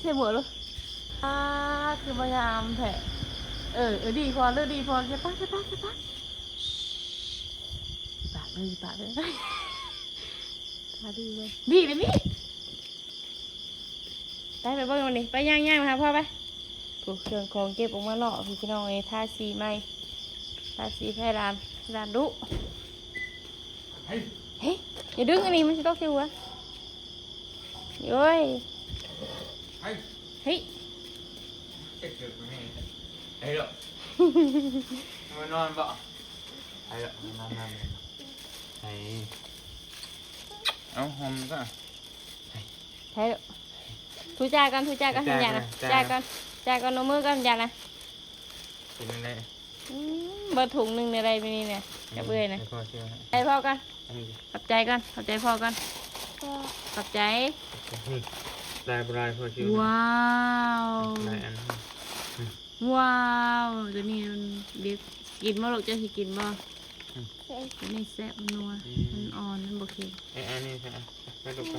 ໃສ່ໝວກເລີຍ. ອ້າ ຄືມາງາມແທ້. ເອີ ເອີ ດີພໍເລີຍ ດີພໍ ເກັບປາ ເກັບປາ ເກັບປາ. ປາກເລີຍ ປາກເລີຍ ຕາດີເລີຍ ດີເລີຍມີ. ໄປ ໄປເບິ່ງມັນນີ້ ໄປ ຍ່າງໆ ມາຫາພໍ່ໄປ. ໂອ້ ເຄື່ອງຂອງເກັບອອກມາເນາະ ພີ່ນ້ອງເອີຍ. ທາສີໃໝ່ ທາສີໃສ່ຫຼານ ຫຼານດຸ. ເຮີ້ຍ ເຮີ້ຍ ຢ່າດຶງອັນນີ້ ມັນຊິຕົກໃສ່ຫົວ. ໂອ້ຍ ເຮີ້ຍ ເຮັດເກີດແມ່ ໄອ້ດອກ ມານອນບໍ່? ໄອ້ດອກ ມານອນ ມານອນ ໄອ້ ເອົາ ຫົ່ມຊະ ໃຫ້ລູກ ຖູຈາກ່ອນ ຖູຈາກ່ອນ ໃຫ້ຢານະ ຈາກ່ອນ ຈາກ່ອນ ເອົາມືກ່ອນ ຢານະ. ເປັນຈັ່ງໃດ? ອືມ ເບິດຖົງໜຶ່ງແນວໃດມື້ນີ້ນະ ກັບເອື້ອຍນະ. ໃຫ້ພໍ່ຊື້ໃຫ້ ໃຫ້ພໍ່ກ່ອນ ອັນນີ້ ຂອບໃຈກ່ອນ ຂອບໃຈພໍ່ກ່ອນ ຂອບໃຈ. ນີ້ ຫຼາຍບໍ່ຫຼາຍ ພໍ່ຊື້ໃຫ້. ວ້າວ ຫຼາຍອັນ. ອືມ ວ້າວ ຕົວນີ້ມັນດິບ ກິນບໍ່ລູກ? ເຈົ້າຊິກິນບໍ່? ອືມ ຕົວນີ້ແຊບ ມັນນົວ ອືມ ມັນອ່ອນ ມັນບໍ່ເຄັມ. ເອີ ອັນນີ້ຊະ ໄປລູກໄປ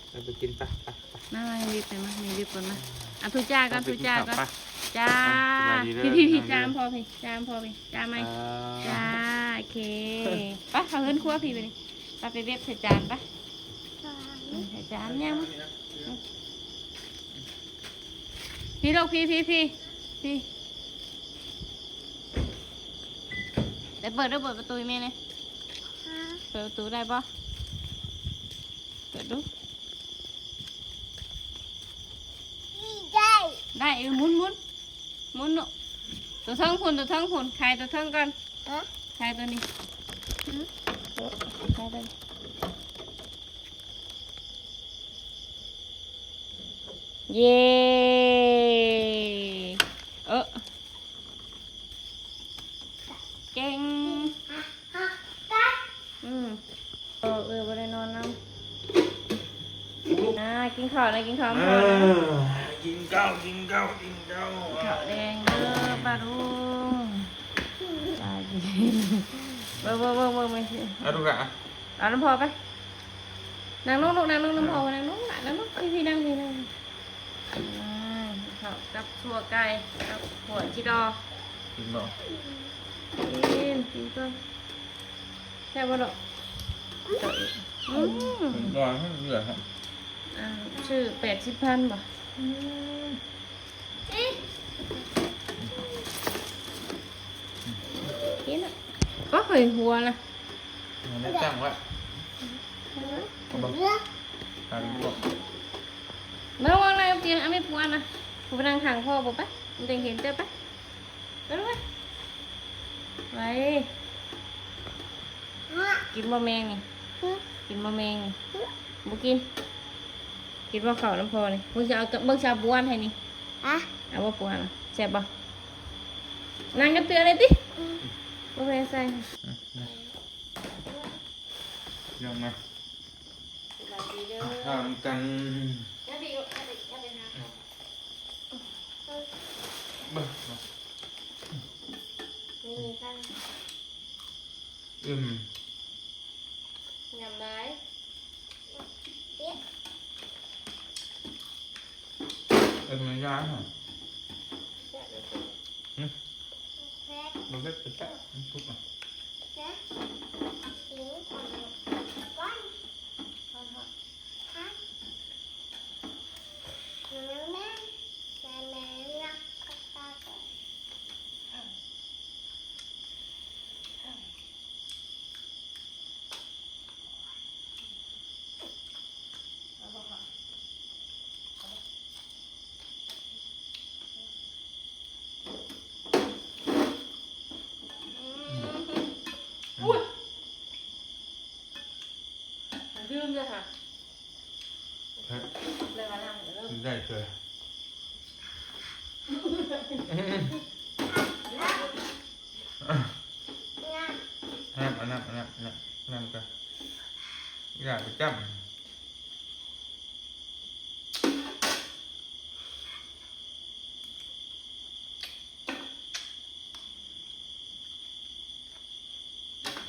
ເອົາໄປກິນ ໄປ ໄປ ໄປ. ມາ ມາ ເກັບໄປ ມາ ເກັບກ່ອນມາ. ອືມ ອ່ະ ຖູຈາກ່ອນ ຖູຈາກ່ອນ ຖູຈາ. ອ່ະ ສະບາຍດີເດີ ພີ່ ພີ່ ພີ່ ຈາມພໍ່ ພີ່ ຈາມພໍ່ ພີ່ ຈາມໃໝ່. ເອີ ຈ້າ ໂອເຄ ໄປ ເຂົ້າເຮືອນຄົວ ພີ່ ບາດນີ້ ໄປ ໄປເກັບໃສ່ຈານ ໄປ. ອືມ ໃສ່ຈານ ຍ່າງມາ. ອືມ ພີ່ລູກ ພີ່ ພີ່ ພີ່ ພີ່ ໄປເປີດດູ ເປີດປະຕູໃຫ້ແມ່ແດ່. ຮະ? ເປີດປະຕູໄດ້ບໍ່? ເປີດດູ. ໄດ້ ໄດ້ ເອີ ໝຸນ ໝຸນ ໝຸນລູກ. ຕົວເທິງພຸ້ນ ຕົວເທິງພຸ້ນ ໄຂຕົວເທິງກ່ອນ. ຮະ? ໄຂຕົວນີ້. ຫື? ເອີ ໄຂຕົວນີ້. ເຢ້ ເອີ ເກັ່ງ. ອືມ ເອີ ເອີ ບໍ່ໄດ້ນອນນຳ. ອ່າ ກິນເຂົ້ານະ ກິນເຂົ້າ ເອີ ກິນເຂົ້າ ກິນເຂົ້າ ກິນເຂົ້າ ກິນເຂົ້າແລງເດີປ້າລຸງ. ເບິ່ງ ເບິ່ງ ເບິ່ງ ເບິ່ງ ເບິ່ງ ເອົາລູກຫຼານ ເອົານຳພໍ່ໄປ. ນັ່ງລົງລູກ ນັ່ງລົງນຳພໍ່ ນັ່ງລົງຫຼານ ນັ່ງລົງ ພີ່ ພີ່ ນັ່ງ ພີ່ ນັ່ງ. ອ່າ ເຂົ້າກັບຂົ້ວໄກ່ ກັບຂົ້ວຈີ່ດໍ. ກິນບໍ່? ກິນ ກິນກ່ອນ. ແຊບບໍ່ລູກ? ອືມ ກິນກ່ອນ ເຫຼືອ ອ່າ ຊື້ແປດສິບພັນບໍ່? ອືມ ກິນລະ ກໍເຄີຍຫົວນະ. ມັນໄດ້ຕັ້ງໄວ້ ເອົາບໍ່? ເອົາດີກວ່າ ມາວາງໃນເຕີຍງ ເອົາໄມ້ປວນນະ ຜູ້ໄປນັ່ງຂ້າງພໍ່ບໍ່ໄປ ມັນຈັ່ງເຫັນເຈົ້າໄປ ໄປລູກໄປ. ໄປ ກິນບໍ່ແມງນີ້? ກິນບໍ່ແມງນີ້? ບໍ່ກິນ. ກິນບໍ່ເຂົ້ານຳພໍ່ນີ້? ເບິ່ງຊິເອົາ ເບິ່ງຊິເອົາປວນໃຫ້ນີ້. ອະ ເອົາບໍ່ປວນນະ? ແຊບບໍ່? ນັ່ງກັບເທື່ອໄດ້ຕິ? ອືມ ບໍ່ແມ່ນໃສ່ ອືມ ມາ ສະບາຍດີເດີ ຖາມກັນ ຢ່າໄປ ຢ່າໄປ ຢ່າໄປຫາເຂົາ ເບິ່ງ ນີ້ ນີ້ ອືມ ຍຳຫຼາຍ ເອີ້ນແມ່ນຍາຫຍັງ? ແຊບເລີຍ ຫຶ? ແຊບ ບໍ່ເຜັດ ແຊບ ມັນສຸກລະ ແຊບ ກິນກ່ອນ ກ່ອນ ຮອດ ຮອດ ຮອດ ແມ່ ແມ່ ແມ່ ແມ່ ແມ່ ອືມ ອຸ້ຍ ລືມເລີຍຫະ ເຜັດ ເລີຍວ່ານ້ຳເລີຍ ໄດ້ເລີຍ. ນ້ຳ ເອົານ້ຳ ເອົານ້ຳ ເອົານ້ຳ ນ້ຳກ່ອນ ຢ່າໄປຈ້ຳ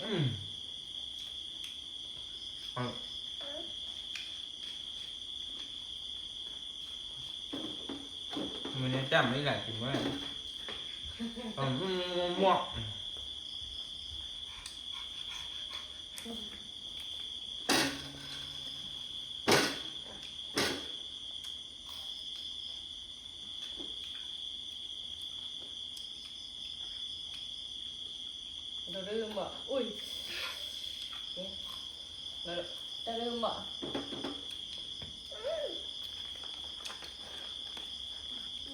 ອືມ ເອົາ ເ ນີ້ຈ້ຳນີ້ແຫຼະກິນບໍ່ໄດ້ ຕ້ອງໝວກ. ໂດລືມບໍ່? ອຸ້ຍ ໂດລືມບໍ່?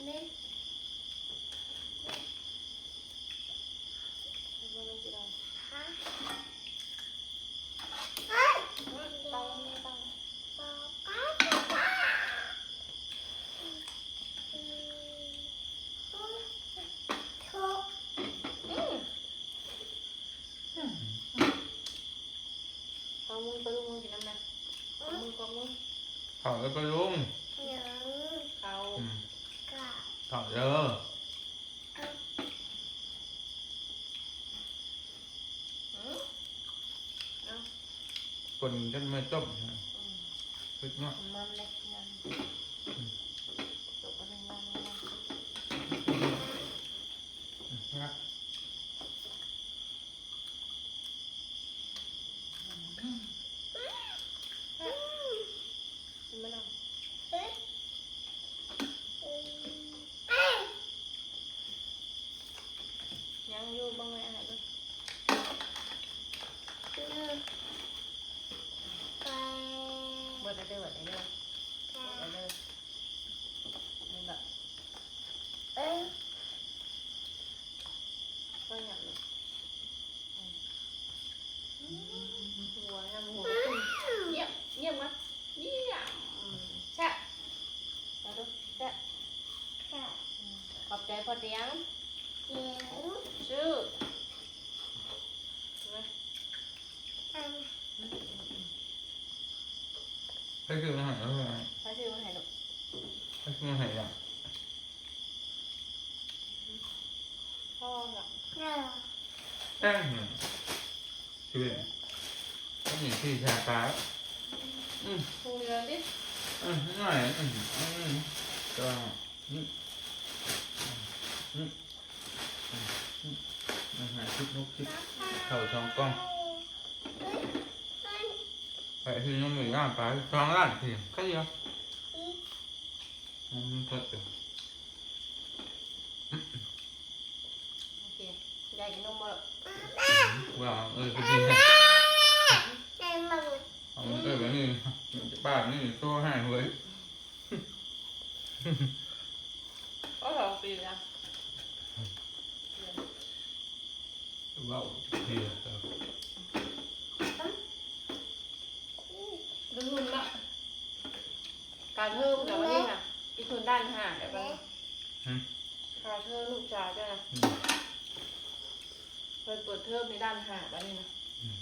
ນີ້ ເຂົ້າມືປະລຸງກິນນຳນະ ເຂົ້າມື ເຂົ້າມື ເຂົ້າເດີ້ປະລຸງ ເຂົ້າ ອືມ ເຂົ້າເດີ້. ອືມ ເອົາ ຄົນກັນມາຕົ້ມ ອືມ ເຮັດເນາະ ມັນເລັກງາມ ອືມ ຕົກອັນນີ້ງາມ ອືມ ງາມ. ຍັງຢູ່ ເບິ່ງໄວ້ອ້າຍເບິ່ງ ເບິດແລ້ວເດີ້ ເບິດແລ້ວເດີ້ ເບິດແລ້ວເດີ້ ນີ້ແຫຼະ ເອີ ກໍຫຍັງ ອືມ ຫົວນຳຫົວ ຢ້ຽມ ຢ້ຽມມາ ຢ້ຽມ ອືມ ແຊບ ມາດູ ແຊບ ແຊບ ອືມ ຂອບໃຈພໍ່ຕຽງ ຕຽງ ຊື້ ມາ ອືມ ອືມ ອືມ ໃຜຊື້ມາໃຫ້ ໃຜຊື້ມາໃຫ້ລູກ ໃຜຊື້ມາໃຫ້ລະ? ພໍລະ ແປ້ງ ຊິເປັນ ຕ້ອງມີທີ່ທາປາກ ອືມ ພຸງເດືອນຕິ ອືມ ໜ້ອຍ ອືມ ອືມ ກໍ ອືມ ອືມ ອືມ ອືມ ຫ້າສິບ ຫົກສິບ ເຂົ້າສອງກ່ອງ ໄປທີ່ຍັງມີຮ້ານປາ ສອງລ້ານ ເພງ ໃຄຢູ່ ອືມ ເພິ່ນ ໂອເຄ ຢາຍກິນນົມບໍ່? ວ່າ ເອີ ຄືຊິໃຫ້ ເອົາ ເອີ ແບບນີ້ ປາກນີ້ໂຕໃຫ້ເວີຍ ໂອ້ ສອງປີແລ້ວ ເວົ້າເທື່ອ ລຸ້ນເນາະ ກາເທີມກັບອັນນີ້ນະ ອີກຄົນດ້ານຫາແບບວ່າ ຫືມ ກາເທີມລູກສາວເຈົ້ານະ ອືມ ເພິ່ນເປີດເທີມໃນດ້ານຫາບາດນີ້ນະ ອືມ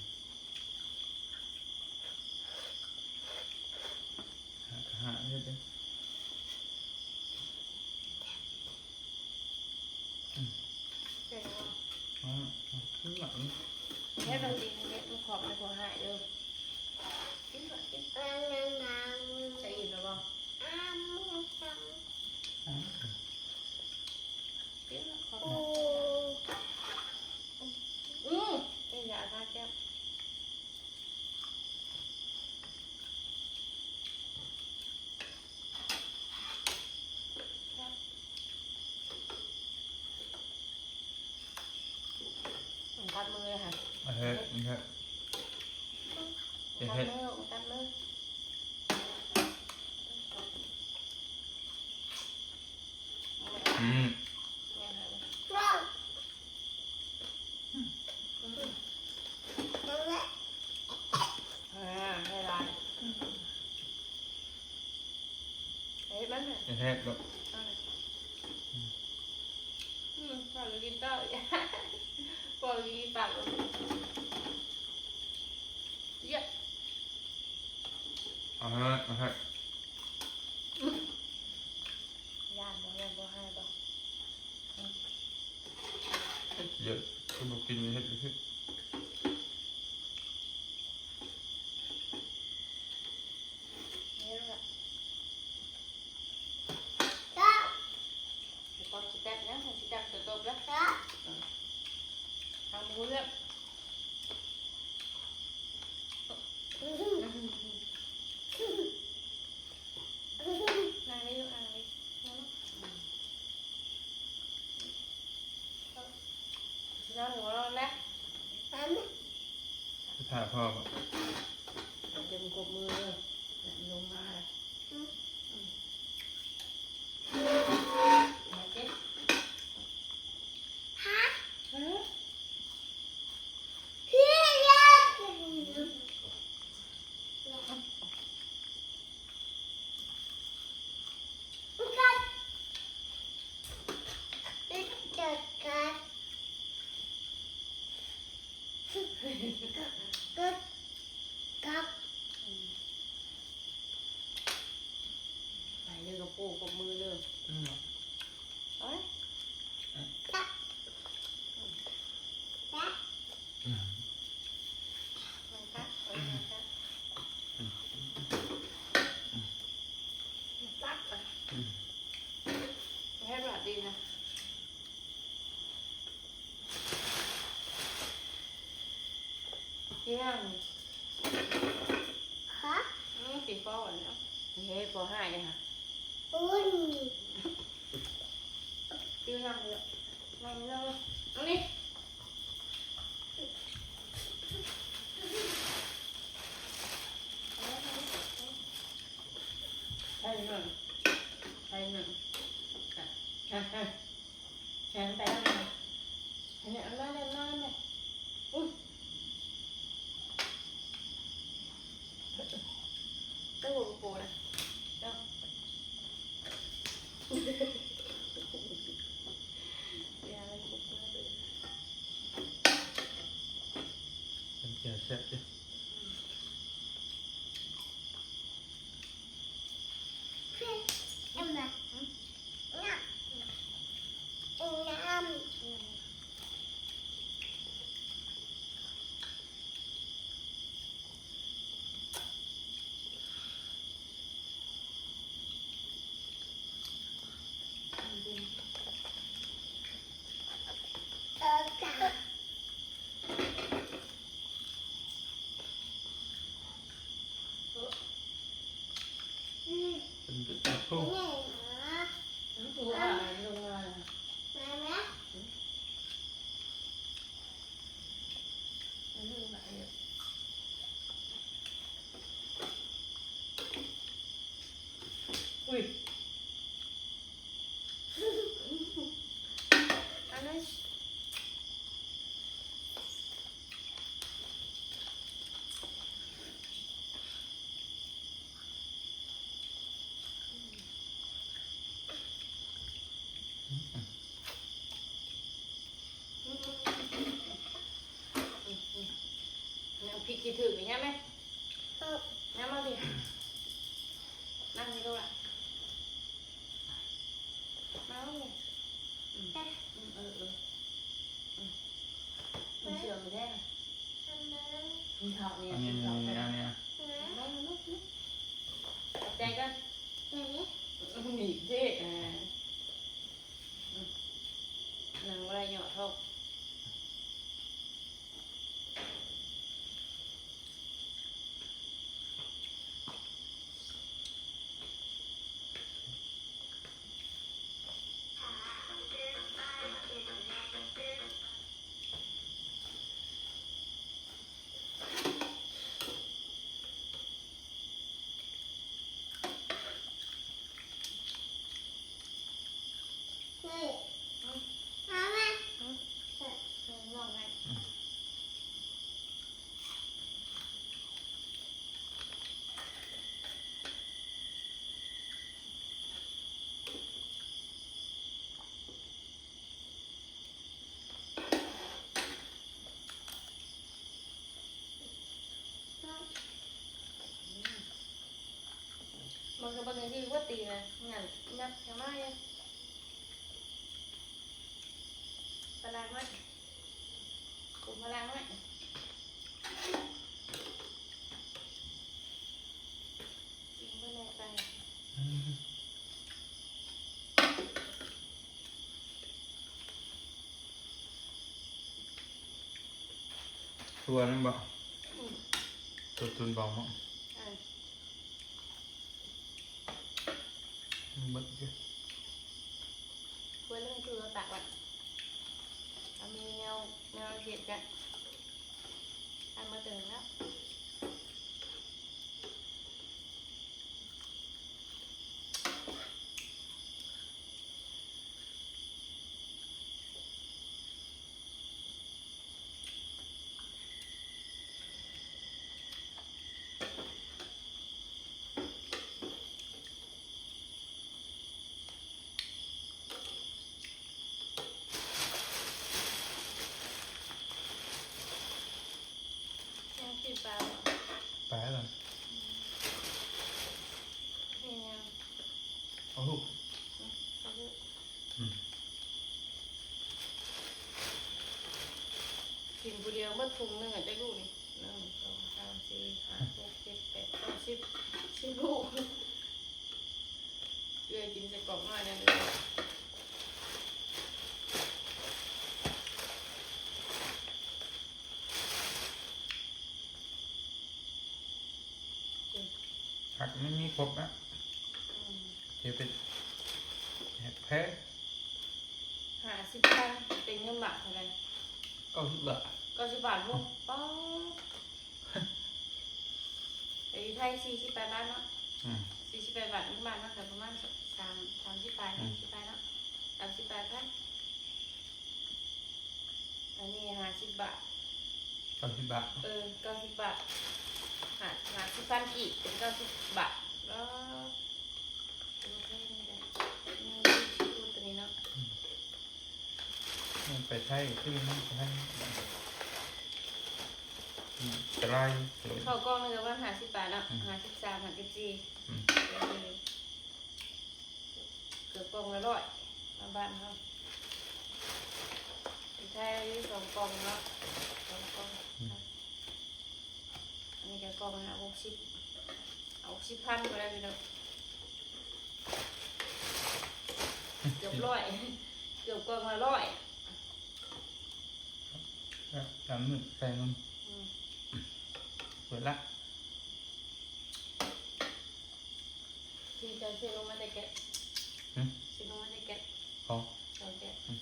ຫາກະຫາເຮັດເດ້ ອືມ ເປັນຫຍັງ ອໍ ເຮັດເບິ່ງຕິ ເຮັດມັນຂອບໃນຫົວຫາຍເດີ ກິນເບິ່ງ ກິນ ຈະອີ່ມແລ້ວບໍ່? ອືມ ກິນແລ້ວຂອບໃນ ອືມ ກິນຢາທາແກ້ມ ກັດມືເລີຍຫະ ເຮັດ ເຮັດ ກັດມື ກັດມື ອືມ ອ່າ ໄດ້ຫຼາຍ ເຮັດມັນ ເຮັດລູກ ອືມ ພໍ່ກໍກິນຕໍ່ ພໍ່ກໍກິນປາກ ເຢ້ ເອົາໃຫ້ ເອົາໃຫ້ ຢ້ານບໍ່ ຢ້ານບໍ່ໃຫ້ບໍ່? ເຮັດເຍອະ ຄືບໍ່ກິນ ເຮັດ ເຮັດ ເຮັດ ເຮັດ ເຮັດ. ໄປເດີ ກັບປູກັບມືເດີ ອືມ ເອົາ ອືມ ແຮບລະດີນະ. ກິນຫຍັງ? ຮະ? ອືມ ກິນເຂົ້າອັນນີ້ ເຮີ້ຍ ບໍ່ໃຫ້ຫາ ອຸ້ນ ຢູ່ນັ່ງເດີ ນັ່ງເດີ ນັ່ງນີ້ ໃສ່ໜຶ່ງ ໃສ່ໜຶ່ງ ອ່ະ ອ່ະ ອ່ະ. ແຂນແຕກ ອັນນີ້ ອັນນັ້ນ ອັນນັ້ນ ອັນນັ້ນ ອຸ້ຍ ໂອ້ໂຫ ໂປນະ ເຈົ້າ ຢ່າມັນບຸກມາເດີ ເປັນແຈ່ວແຊບເດ້. ແນວພິກຊິຖືກນີ້ຍາມໃດ ຍາມມາພີ້ ນັ່ງນີ້ລູກຫຼ້າ ມາເອົານີ້ ອືມ ເອີ ເອີ ອືມ ເຊື່ອມແທ້ ກິນເຂົ້ານີ້ ກິນເຂົ້າແທ້ ມາລູກ ຂອບໃຈກ່ອນ ໜີບຊິ ອ່າ ນັ່ງບໍ່ໄດ້ ຫຍໍ້ທ້ອງ. ມັນກໍເບິ່ງດີກວ່າຕີນະ ຫຍັງຫຍັບເຂົ້າມາຢູ່ ພະລາງໄວ້ ກຸມພະລາງໄວ້ ກິນບໍ່ໄດ້ໄປ ຕົວນັ້ນບໍ່? ອືມ ຕົວຕຸນບອງບໍ່? ເອີ ມັນເບິດຢູ່ ເບິດແລ້ວ ຖືວ່າຕັກໄວ້ ເອົາມີແນວ ແນວເຮັດກະ ອັນມາເຕີມແລ້ວ. ອ ປາ ປາແລ້ວ ອືມ ເຮັດຫຍັງ? ເອົາລູກ ອືມ ເອົາລູກ ອືມ ກິນຜູ້ດຽວໝົດຖົງໜຶ່ງອະ ຈັກລູກນີ້ ໜຶ່ງ ສອງ ສາມ ສີ່ ຫ້າ ຫົກ ເຈັດ ແປດ ເກົ້າ ສິບ ສິບລູກ. ເອື້ອຍກິນໃສ່ກອກນ້ອຍແດ່ເດີ້. ຜັກມັນມີຄົບນະ ອືມ ເຮັດເປັນແຮກແພງ ຫ້າສິບພັນ ເປັນເງິນບາດເທົ່າໃດ? ເກົ້າສິບບາດ ເກົ້າສິບບາດພຸ້ນ ອືມ ປາດ ໄປຢູ່ໄທສີ່ສິບປາຍບາດເນາະ ອືມ ສີ່ສິບປາຍບາດ ເງິນບາດເນາະ ກໍປະມານສາມ ສາມສິບປາຍ ອືມ ສີ່ສິບປາຍເນາະ ສາມສິບປາຍພັນ. ອັນນີ້ຫ້າສິບບາດ ເກົ້າສິບບາດ ເອີ ເກົ້າສິບບາດ ຫ້າ ຫ້າສິບພັນກີບ ເປັນເກົ້າສິບບາດ ເອີ ໂອເຄ ນີ້ກໍມີຊີຟູດຕົວນີ້ເນາະ ອືມ ມັນໄປໄທຄືມັນໄປໄທ ອືມ ຕະຫຼາຍ ເຂົ້າກ່ອງໜຶ່ງກໍປະມານຫ້າສິບບາດເນາະ ອືມ ຫ້າສິບສາມ ຫ້າສິບສີ່ ອືມ ກໍຄື ເກືອບກ່ອງລະຮ້ອຍ ມາບ້ານເຮົາ ຢູ່ໄທມີສອງກ່ອງເນາະ ສອງກ່ອງ ອືມ ອັນນີ້ກໍກ່ອງລະຫົກສິບ ເອົາຫົກສິບພັນກໍໄດ້ພີ່ນ້ອງ ເກືອບຮ້ອຍ ເກືອບກ່ອງລະຮ້ອຍ ແລ້ວ ແລ້ວມື້ໃສ່ນຳ ອືມ ເປີດລະ. ທີ່ເຈົ້າຊື້ລົງມາແຕ່ແກັບ ຫື? ຊື້ລົງມາແຕ່ແກັບ ສອງ ສອງແກັບ ອືມ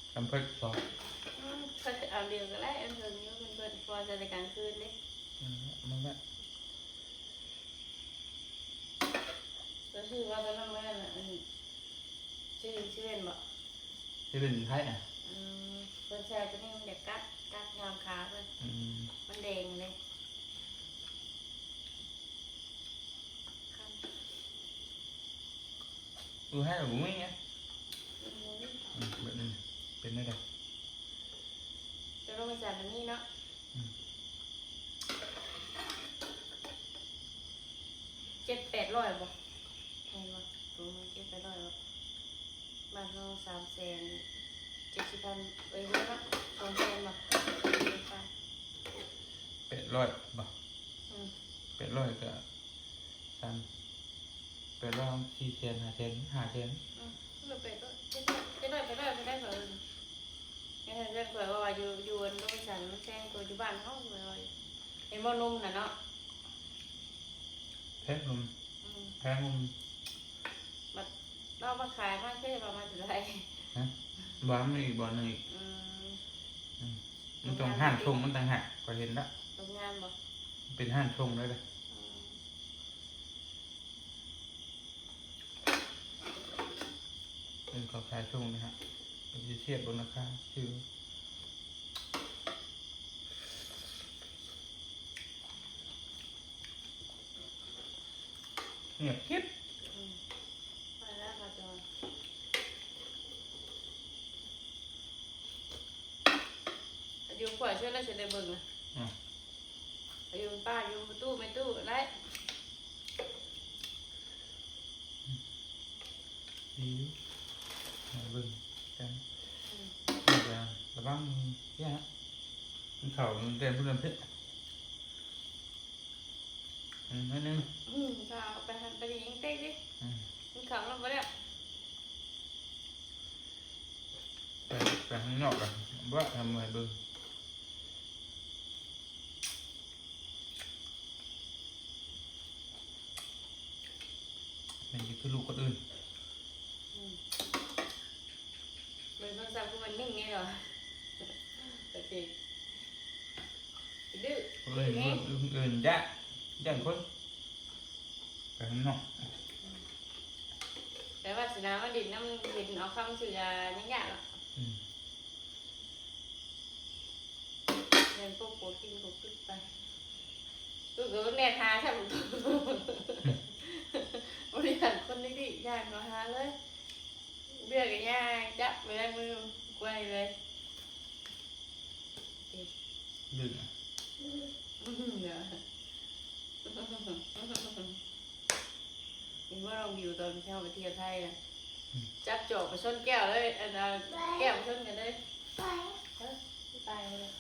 ແພມເພີດສອງ ອືມ ເພິ່ນເອົາດຽວກໍໄດ້ ອັນເທິງຢູ່ເພິ່ນ ເພິ່ນ ເພາະວ່າໃສ່ແຕ່ກາງຄືນເດ້ ອືມ ມັນກໍ ເຈົ້າຊື້ວ່າຕອນນັ້ນແມ່ນ ອັນ ຊື້ເຊເວັ່ນບໍ? ເຊເວັ່ນຢູ່ໄທນະ ອືມ ເພິ່ນໃສ່ຕົວນີ້ມັນຢາກກັດ ກັດງາມຂາເພິ່ນ ອືມ ມັນແດງເດ້. ຢູ່ໄທບໍ່ມີຫຍັງ ອືມ ບໍ່ມີ ອືມ ແບບນີ້ເປັນແນວໃດ? ແຕ່ໂລງມາຈາກອັນນີ້ເນາະ ອືມ ເຈັດແປດຮ້ອຍບໍ? ແມ່ນບໍ່? ໂຕມັນເຈັດແປດຮ້ອຍບໍ? ບ້ານເຮົາສາມແສນເຈັດສິບພັນ ເອີຍ ເນາະ ສອງແສນບໍ? ແປດຮ້ອຍບໍ? ອືມ ແປດຮ້ອຍກໍສາມ ແປດຮ້ອຍ ສີ່ແສນ ຫ້າແສນ ຫ້າແສນ ອືມ ແປດຮ້ອຍ ເຈັດຮ້ອຍ ແປດຮ້ອຍ ແປດຮ້ອຍ ແປດຮ້ອຍ ຂ້ອຍວ່າ ແມ່ນແທ້ ຂ້ອຍວ່າຢູ່ ຢູ່ອັນໂລບິນສັນມັນແພງກວ່າຢູ່ບ້ານເຮົາ ຂ້ອຍວ່າ ເຫັນບໍ່ ນົມນະເນາະ ແພງນົມ ອືມ ແພງນົມ ບັດລາວມາຂາຍມາເທວ່າມາແຕ່ໃດ ຮະ ບ້ານມີອີກບ່ອນໜຶ່ງອີກ ອືມ ອືມ ມັນຕ້ອງຮ້ານສົ່ງມັນຕ່າງຫາກ ຂ້ອຍເຫັນລະ ໂຮງງານບໍ? ເປັນຮ້ານສົ່ງເລີຍເດ້ ອືມ ເປັນເຂົາຂາຍສົ່ງເດ້ຮະ ກໍຊິທຽບເບິ່ງລາຄາຊື່ ງຽບກິບ ອືມ ໄປແລ້ວ ຂະຈອນ ຢູ່ຂວາເຊື່ອແລ້ວຊິໄດ້ເບິ່ງນະ ອືມ ຢູ່ປ້າ ຢູ່ຕູ້ ແມ່ຕູ້ໄດ້ ອືມ ດີຢູ່ ໃຫ້ເບິ່ງກັນ ອືມ ລະວັງເດ້ ກິນເຂົ້າແຕ່ພຸ້ນນະ ອືມ ໜ້ອຍໜຶ່ງ ອືມ ເຂົ້າໄປຫັ້ນໄປນີ້ຍັງເຕະຕິ ອືມ ກິນເຂົ້າແລ້ວບໍ່ແລ້ວ ໄປ ໄປຂ້າງນອກລະ ບໍ່ທຳໃຫ້ເບິ່ງ ແມ່ນຊິຄືລູກຄົນອື່ນ ອືມ ເບິ່ງໂທລະສັບຄືມັນນິ່ງແນ່ເນາະ ໂອເຄ ດື້ ເອີຍ ເອີຍ ຢ້ານ ຢ້ານຄົນ ໄປຂ້າງນອກ ແຕ່ວາສະໜາມາຫຼິ້ນນຳ ຫຼິ້ນເອົາຄຳຊື່ ອາ ຍັງຍາກເນາະ ອືມ ແມ່ນພວກໂກດກິນໂກດກິນໄປ ລູກກໍແນບຫາຊ້ຳ ບໍ່ໄດ້ຢ້ານຄົນດີໆ ຍ່າງເຂົ້າຫາເລີຍ ເບື່ອກໍຍ່າງຈັບໄປໃນມື ກວາຍເລີຍ ດຶງ ເຫັນບໍ່ນ້ອງບິວຕອນເຮົາໄປທ່ຽວໄທນະ ຈັບຈອກໄປຊົນແກ້ວເລີຍ ອັນ ເອົາແກ້ວໄປຊົນກັນເລີຍ. ເອີ ຕາຍເລີຍ.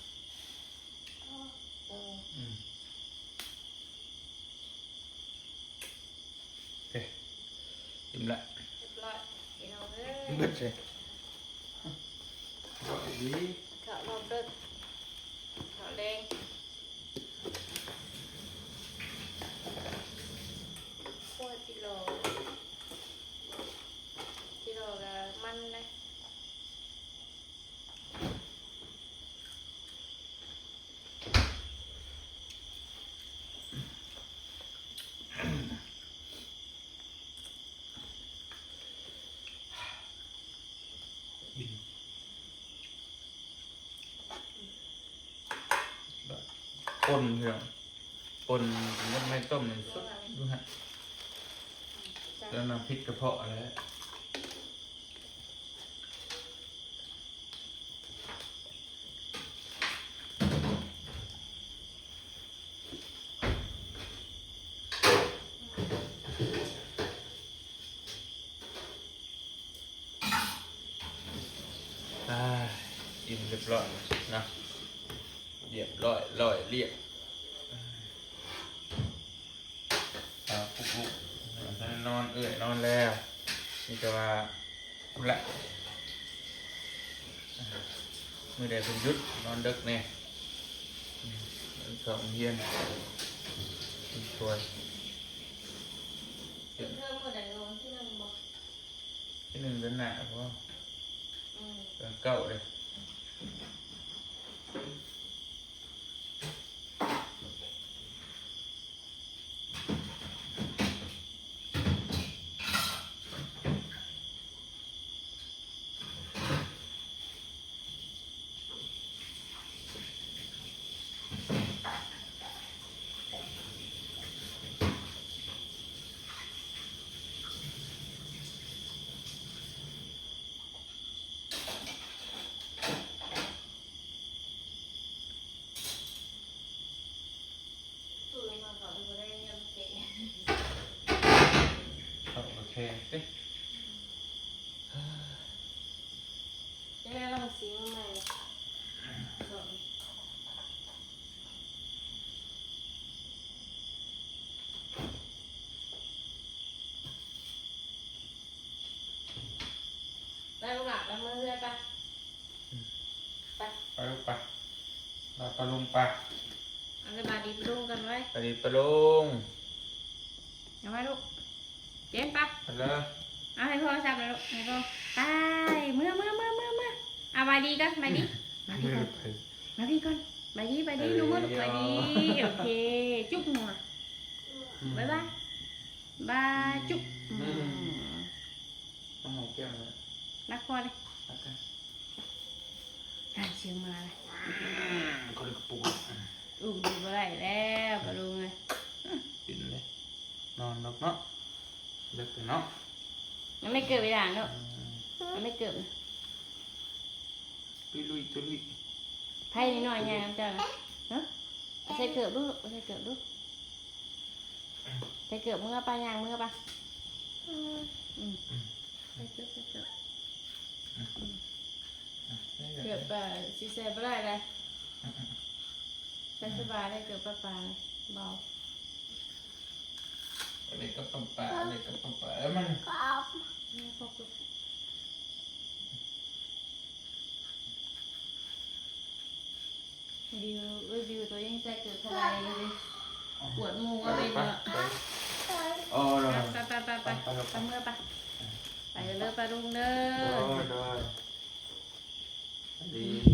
ເອີ ອືມ. ໂອເຄ ອີ່ມລະ ຮຽບຮ້ອຍພີ່ນ້ອງເອີຍ ເບິດເລີຍ ເຂົ້າລອບເດີ ເຂົ້າແລງ ຄົວຈິລໍ ຈິລໍກະມັນເດ້. ປົ່ນ ພີ່ນ້ອງ ປົ່ນໝົດໄມ້ຕົ້ມນີ້ສຸດຢູ່ຫັ້ນ ແລ້ວນຳພິດກະເພາະແຫຼະ. ອ່າ ອີ່ມຮຽບຮ້ອຍເນາະ ຮຽບຮ້ອຍ ຮ້ອຍລຽບ. ອ່າ ປຸກລຸກ ນອນ ເອື້ອຍນອນແລ້ວ ມີແຕ່ວ່າ ພຸ້ນລະ ມື້ໃດເພິ່ນຢຸດ ນອນເດິກແດ່ ເຂົ້າໂຮງຮຽນ ຊ່ວຍ ເປີດເທີມມື້ໃດ ວັນທີໜຶ່ງບໍ່? ທີໜຶ່ງເດືອນໜ້າບໍ່? ອືມ ເດືອນເກົ້າເດ້. ເຂົ້າກະແຂງຕິ ຈະໄດ້ລອງຊິມໃໝ່. ໄປລູກຫຼານ ໄປເມືອເຮືອນໄປ ອືມ ໄປ ໄປລູກໄປ ລາປ້າລຸງໄປ ເອົາສະບາຍດີປ້າລຸງກ່ອນໄວ້ ສະບາຍດີປ້າລຸງ ເອົາໄວ້ລູກ ເຈນໄປ ໄປເລີຍ ເອົາໃຫ້ພໍ່ຈັບແລ້ວລູກ ໃຫ້ພໍ່ ໄປ ເມືອ ເມືອ ເມືອ ເມືອ ເມືອ ເອົາບາຍດີກ່ອນ ບາຍດີ ບາຍດີກ່ອນ ບາຍດີກ່ອນ ບາຍດີ ບາຍດີ ໜູໝົດ ບາຍດີ ໂອເຄ ຈຸບຫົວ ບາຍບາຍ ບາຍ ຈຸບ ອືມ ອືມ ຕ້ອງໃຫ້ແກ້ວແລ້ວ ໜັກພໍເດ້ ໜັກກັນ ການສຽງໝາແລ້ວ ອືມ ຄົນກະປຸກ ອຸ້ມຢູ່ບໍ່ໄດ້ແລ້ວ ປ້າລຸງເອີຍ ປິ່ນເດ້ ນອນເລິກເນາະ ເລິກເນາະ ຍັງໄມ່ເກີບອີ່ຫຼ້າເນາະ ອືມ ຍັງໄມ່ເກີບ ຕຸ້ຍລຸຍ ຕຸ້ຍລຸຍ ໃຜນ້ອຍຍ່າງນຳເຈົ້ານະ ຮະ ໃສ່ເກີບດູ ໃສ່ເກີບດູ ໃສ່ເກີບເມືອໄປ ຍ່າງເມືອໄປ ອືມ ອືມ ໃສ່ເກີບ ໃສ່ເກີບ ອືມ ອືມ ເກີບ ເອີ ຊິໃສ່ບໍ່ໄດ້ເລີຍ ອືມ ໃສ່ສະບາຍເລີຍ ເກີບປ້າໆ ເບົາ ເລັກກັບປ້າໆ ເລັກກັບປ້າໆ ເອີ ມັນ ບິວ ເອີຍ ບິວ ໂຕເອງໃສ່ເກີບທະລາຍເລີຍ ກວດໝູ່ວ່າເປັນເນາະ ໄປ ໄປ ໄປ ໄປ ໄປ ໄປ ເມືອໄປ ໄປເດີປ້າລຸງເດີ ໂດຍ ໂດຍ ສະບາຍດີ